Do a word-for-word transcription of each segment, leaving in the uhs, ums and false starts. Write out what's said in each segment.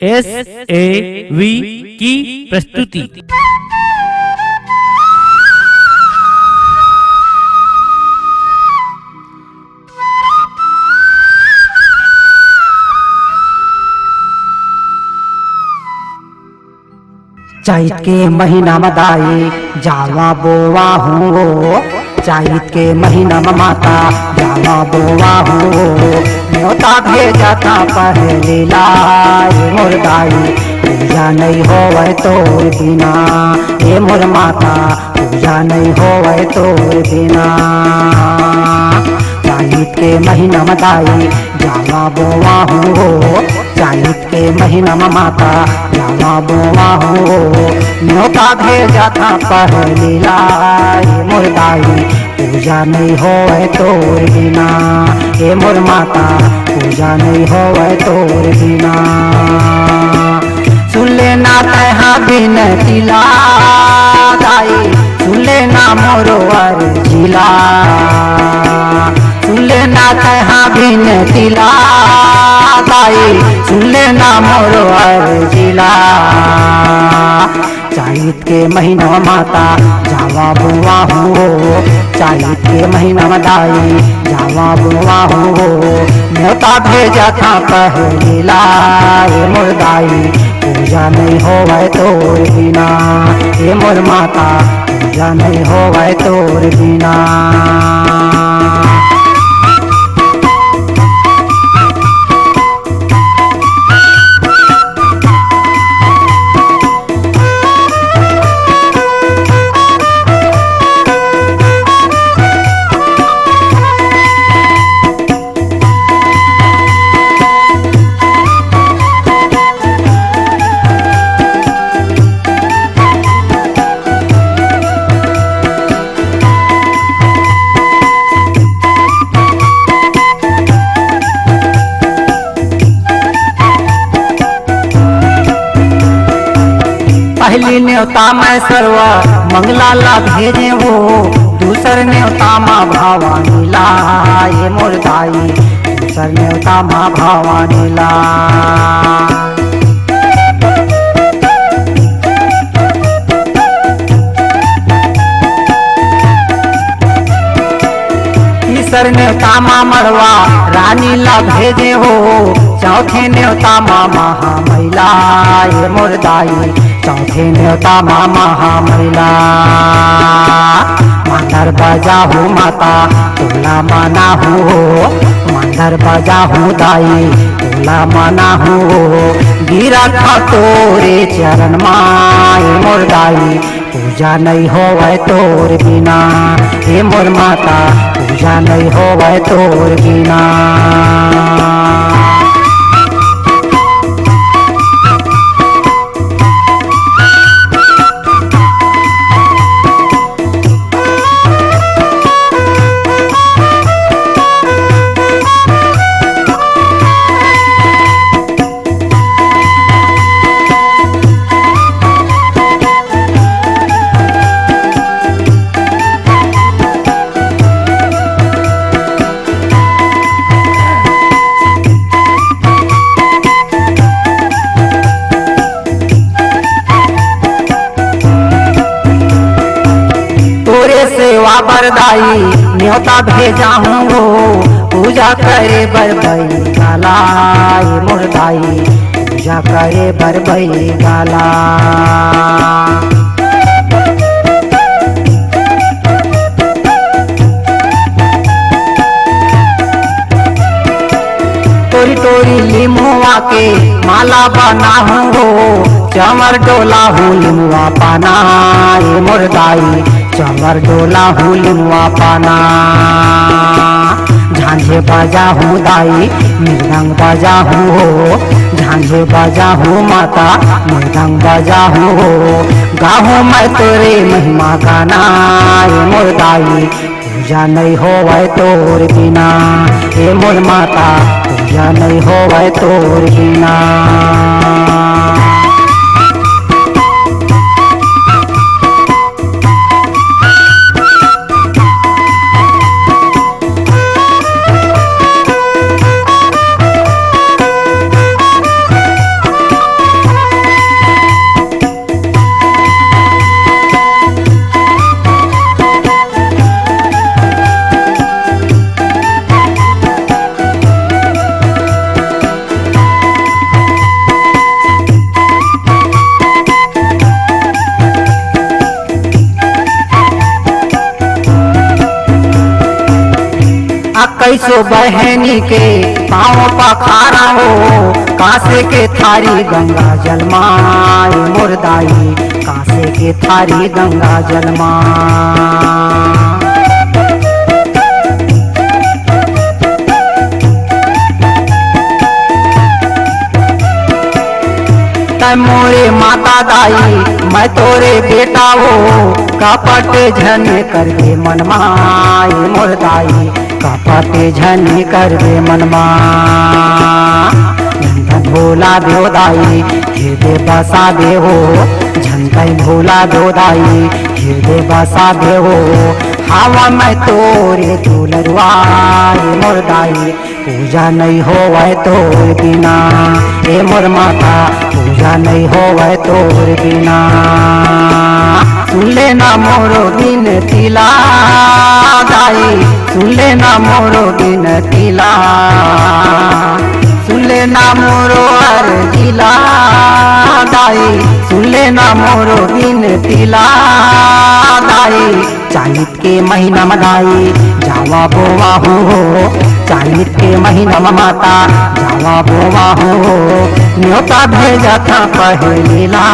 S A V की प्रस्तुति। चैत के महीना म दाई जावा बोवा हूँ, चैत के महीना म माता जावा बोवा हूँ। न्योता भेजत हँव पहली ला ए मोर दाई, पूजा नइ होवय तोर बिना ए मोर माता, पूजा नइ होवय तोर बिना। चैत के महीना म दाई जावा बोवा हूँ, चैत के महीना म माता जावा बोवा हूँ। न्योता भेजत हँव पहली ला ए मोर दाई, पूजा नइ होवय तोर बिना ए मोर माता, पूजा नइ होवय तोर बिना। सुन लेना तैं हा बिनती ला दाई, सुन लेना मोर अर्जी ला, सुन लेना तैं हा बिनती ला दाई, सुन लेना मोर अर्जी ला। चैत के महीना म माता जावा बोवा हूँ, चैत के महीना म दाई जावा बोवा हूँ। न्योता भेजत हँव पहली ला ए मोर दाई, पूजा नइ होवय तोर बिना ए मोर माता, पूजा नइ होवय तोर बिना। पहली न्योता मैं सर्व मंगला ला भेजे हूँ, दूसर न्योता मा भवानी ला ए मोर दाई, दूसर न्योता मा भवानी ला। तीसर न्योता मा मड़वा रानी ला भेजे हूँ, चौथे न्योता मा महामैला ए मोर दाई, चौथे न्योता मा महामैला। मांदर बजा हूँ माता तोला मना हूँ, मांदर बजा हूँ दाई तोला मना हूँ, गिरत हँव तोरे चरण मा ए मोर दाई, पूजा नइ होवय तोर बिना ए मोर माता, पूजा नइ होवय तोर बिना। तोरे सेवा बर दाई न्योता भेजा हूँ, पूजा करे बर बैगा ला ए मोर दाई, पूजा करे बर बैगा ला। टोरी टोरी लिमुआ के माला बना हूँ हो, चंवर डोला हूँ लिमुआ पाना ए मोर दाई, चंवर डोला हूँ लिमुआ पाना। झांझे बजा हूँ दाई, मृदंग बजा हूँ हो, झांझे बजा हूँ माता, मृदंग बजा हूँ हो। गाहूँ मैं तोरे महिमा गाना ए मोर दाई, पूजा नइ होवय तोर बिना ए मोर माता, पूजा नइ होवय तोर बिना। बहनी के पाँव पखारा हो, कांसे के थारी गंगा जल मा, ए मोर दाई, कांसे के थारी गंगा जल मा। तै मोरे माता दाई, मैं तोरे बेटा हो, कपट झन करबे मन मा, ए मोर दाई, कपट झन करबे मन मा। झन तै भोला देव दाई, हृदय बसा दे हो, झन तै भोला देव दाई, हृदय बसा दे हो। हवं मैं तोरे दुलरुआ, ए मोर दाई, पूजा नइ होवय तोर बिना, ए मोर माता, पूजा नइ होवय तोर बिना। सुन ले ना मोरो बिनती ला दाई, सुन ले ना मोरो बिनती ला, सुन ले ना मोरो अरजी ला दाई, सुन ले ना मोरो बिनती ला दाई। चैत के महीना म दाई जावा बोवा हो, चैत के महीना म माता जावा बोवा हो। न्योता भेजत हंव पहिली ला,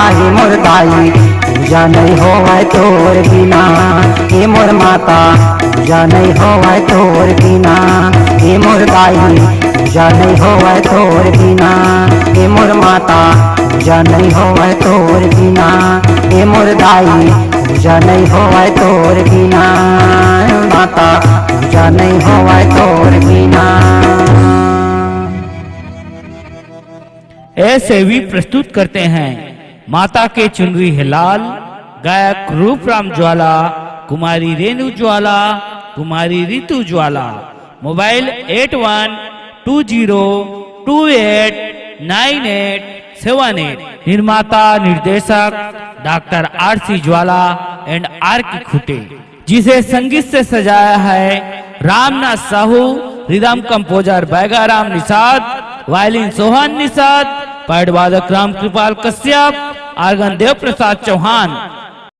ए मोर दाई, पूजा नइ होवय तोर बिना, ए मोर माता, पूजा नइ होवय तोर बिना, ए मोर दाई, पूजा नइ होवय तोर बिना, ए मोर माता, पूजा नइ होवय तोर बिना, ए मोर दाई, पूजा नइ होवय तोर बिना, माता, पूजा नइ होवय तोर बिना। ऐसे भी प्रस्तुत करते हैं माता के चुनरी है लाल, गायक रूपराम ज्वाला, कुमारी Renu Jwala, Kumari Ritu Jwala. Mobile eight one two zero two eight nine eight seven eight. निर्माता निर्देशक doctor R C Jwala and आर के खुटे। जिसे संगीत से सजाया है Ramnath Sahu, rhythm composer Baigaram Nishad, violin Sohan Nishad, pad वादक राम कृपाल कश्यप, आर्गन देव प्रसाद चौहान।